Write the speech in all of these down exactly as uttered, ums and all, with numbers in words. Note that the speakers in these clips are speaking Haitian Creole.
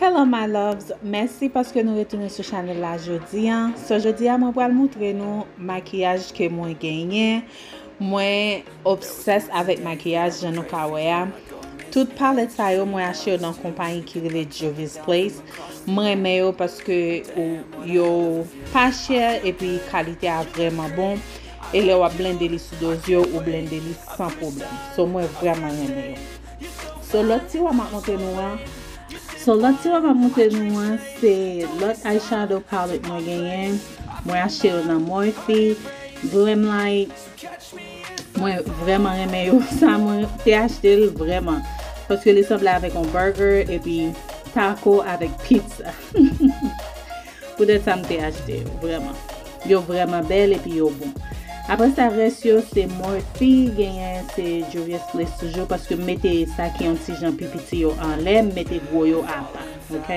Hello my loves, mèsi paske nou retounen sou chanèl la jodi a. So jodi a mwen pral montre nou makiyaj ke mwen genyen. Mwen obsès avèk makiyaj jan nou ka wè a. Tout palèt sa yo mwen achte yo nan konpayi ki rele Juvia's Place. Mwen renmen yo paske ou- yo pa chè epi kalite a vrèman bon. E lè w ap blende li sou do zye w, ou blende li san pwoblèm. So mwen vrèman renmen yo. So lòt tiwa m ap montre nou an. So lòt tiwa m ap montre nou an se lòt eyeshadow palette mwen genyen. Mwen achte yo nan Morphe, Glamlite. Mwen vrèman renmen yo. Sa mwen te achte l vrèman. Paske li sanble avèk yon burger epi taco avèk pizza. Poutèt sa m te achte yo vrèman. Yo vrèman bèl epi yo bon. Apre sa rès yo se Morphe, genyen se Juvia's Place toujou paske m mete sa ki yon ti jan pi piti yo anlè, m mete gwo yo apa. Ok.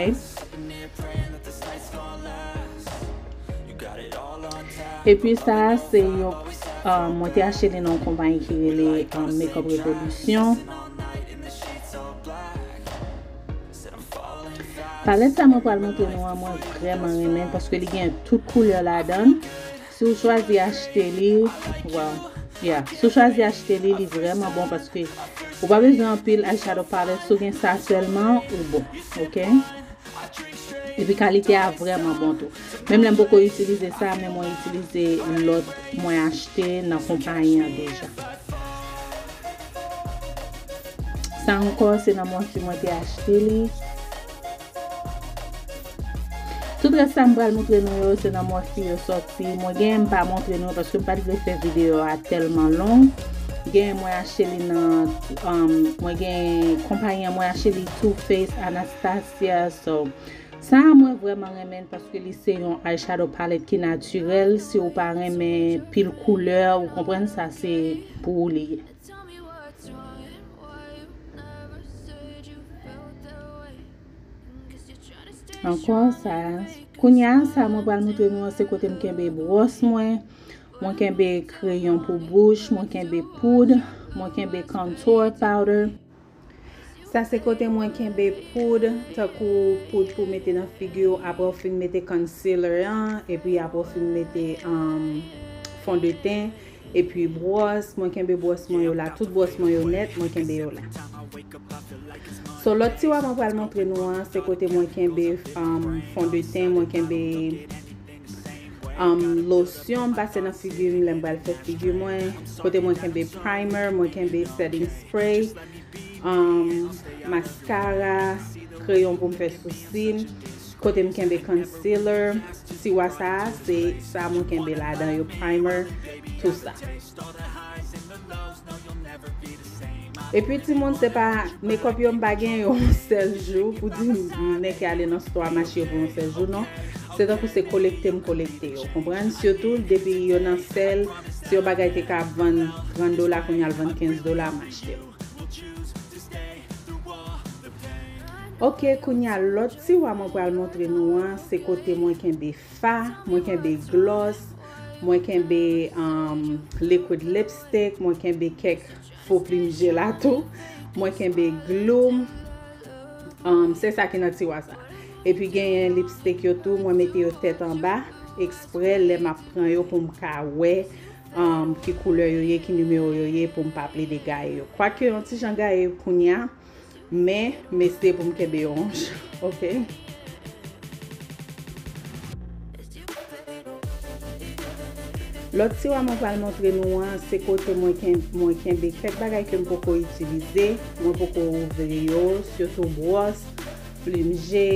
Epi sa se yon um, mwen te achte li nan yon konpayi ki rele um, Makeup Revolution. Palèt sa mwen pral montre nou an mwen vrèman renmen paske li gen tout koulè ladan. Si w chwazi achte li, well, yeah, si w chwazi achte li, li vrèman bon paske ou pa bezwen anpil eyeshadow palette, si w gen sa sèlman, ou bon, ok? Epi kalite a vrèman bon tou. Menm lè m poko itilize sa, men mwen itilize lòt mwen achte nan konpayi an deja. Sa ankò se nan Morphe mwen te achte li. Tout rès sa m pral montre nou yo se nan Morphe yo sòti. Mwen genyen m pa montre nou yo paske m pa t vle fè videyo a tèlman long. Genyen mwen achte li nan um, mwen gen konpayi an mwen achte li Too Faced, Anastasia. So sa a mwen vrèman renmen l paske li se yon eyeshadow palette ki natirèl. Si ou pa renmen pil koulè, ou konprann, sa se pou ou li ye. Ankò sa, kounye a sa mwen pral montre nou an se kote m kenbe bwòs mwen, mwen kenbe kreyon pou bouch, mwen kenbe poud, mwen kenbe contour powder. Sa se kote mwen kenbe poud, tankou poud pou mete nan figi w apre w fin mete concealer an, epi apre w fin mete um, fondeten. Epi bwòs, mwen kenbe bwòs mwen yo la, tout bwòs mwen yo nèt, mwen kenbe yo la. So lòt tiwa mwen pral montre nou an, se kote mwen kenbe um, fondeten, mwen kenbe um, losyon, m pase nan figi m lè m pral fè figi mwen, kote mwen kenbe primer, mwen kenbe setting spray, um, maskara, kreyon pou m fè sousi m, kote m kenbe concealer, tiwa sa a, se sa mwen kenbe ladan yo, primer, tou sa. Epi timoun, se pa makeup yo m pa gen yo yon sèl jou pou di m nèk ale nan store m achte yo pou yon sèl jou, non. Se tankou se kolekte m kolekte yo, konprann? Sitou depi yo nan sèl, si yon bagay te ka vann trant dola, kounye a l vann kenz dola, m achte l. Ok, kounye a lòt tiwa mwen pral montre nou an, se kote mwen kenbe fa, mwen kenbe gloss, mwen kenbe um, liquid lipstick, mwen kenbe kèk fo plim jelato, mwen kenbe glou, um, se sa ki nan tiwa sa. Epi genyen lipstick yo tou, mwen mete yo tèt anba, eksprè lè m ap pran yo pou m ka wè um, ki koulè yo ye, ki nimewo yo ye, pou m pa plede gaye yo. Kwake yon ti jan gaye kounye a, men m eseye pou m kenbe yo yon jan, ok? Lòt tiwa mwen pral montre nou an, se kote mwen ken, mwen kenbe kèk bagay ke m poko itilize, mwen poko ouvri yo, sitou bwòs, plim je,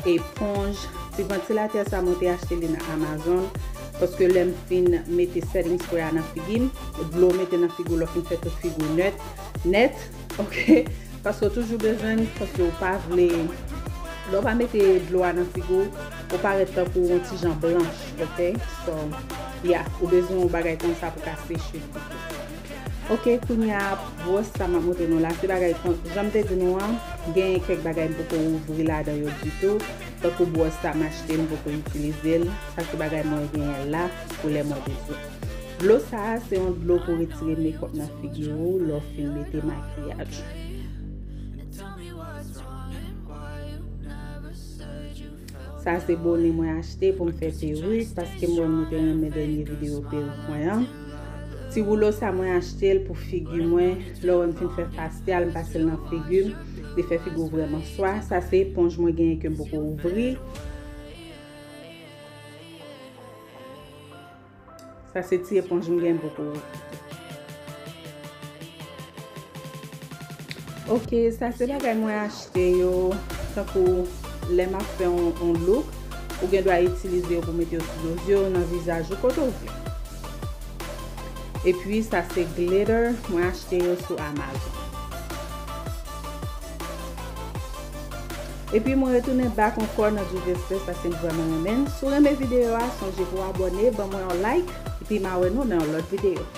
eponj. Ti vantilatè sa mwen te achte li nan Amazon, paske lè m fin mete setting spray a nan figi m, dlo mete nan figi w lè w fin fè tout figi w nèt, nèt, ok? Paske w toujou bezwen l, paske w pa vle, lè w pa mete dlo a nan figi w, ou parèt tankou yon ti jan blanch, ok? So, yeah, ou bezwen yon bagay konsa pou ka seche figi w. Ok, kounye a, bwòs sa m ap montre nou la, se bagay kon, jan m te di nou an, genyen kèk bagay m poko ouvri ladan yo ditou, tankou bwòs sa m achte, m poko itilize l, sa se bagay mwen genyen la pou lè mwen bezwen. Dlo sa a, se yon dlo pou retire makeup nan figi w, lè w fin mete makiyaj. Sa se bone mwen achte pou m fè perik, paske m wè nou te renmen dènye videyo perik mwen an. Ti woulo sa mwen achte l pou figi mwen. Lè w wè m fin fè fasyal, m pase l nan figi m. Li fè figi w vrèman swa. Sa se eponj mwen genyen ke m poko ouvri. Sa se ti eponj m gen pou kou. Ok, sa se bagay mwen achte yo. Tankou lè m ap fè yon, yon look, ou gen dwa itilize yo pou mete yo sou do zye w, nan vizaj ou, kote w vle. Epi sa se glitter, mwen achte yo sou Amazon. Epi mwen retounen back ankò nan Juve Express paske m vrèman renmen l. Si w renmen videyo a, sonje pou w abòne, ban mwen yon like, epi m a wè nou nan yon lòt videyo.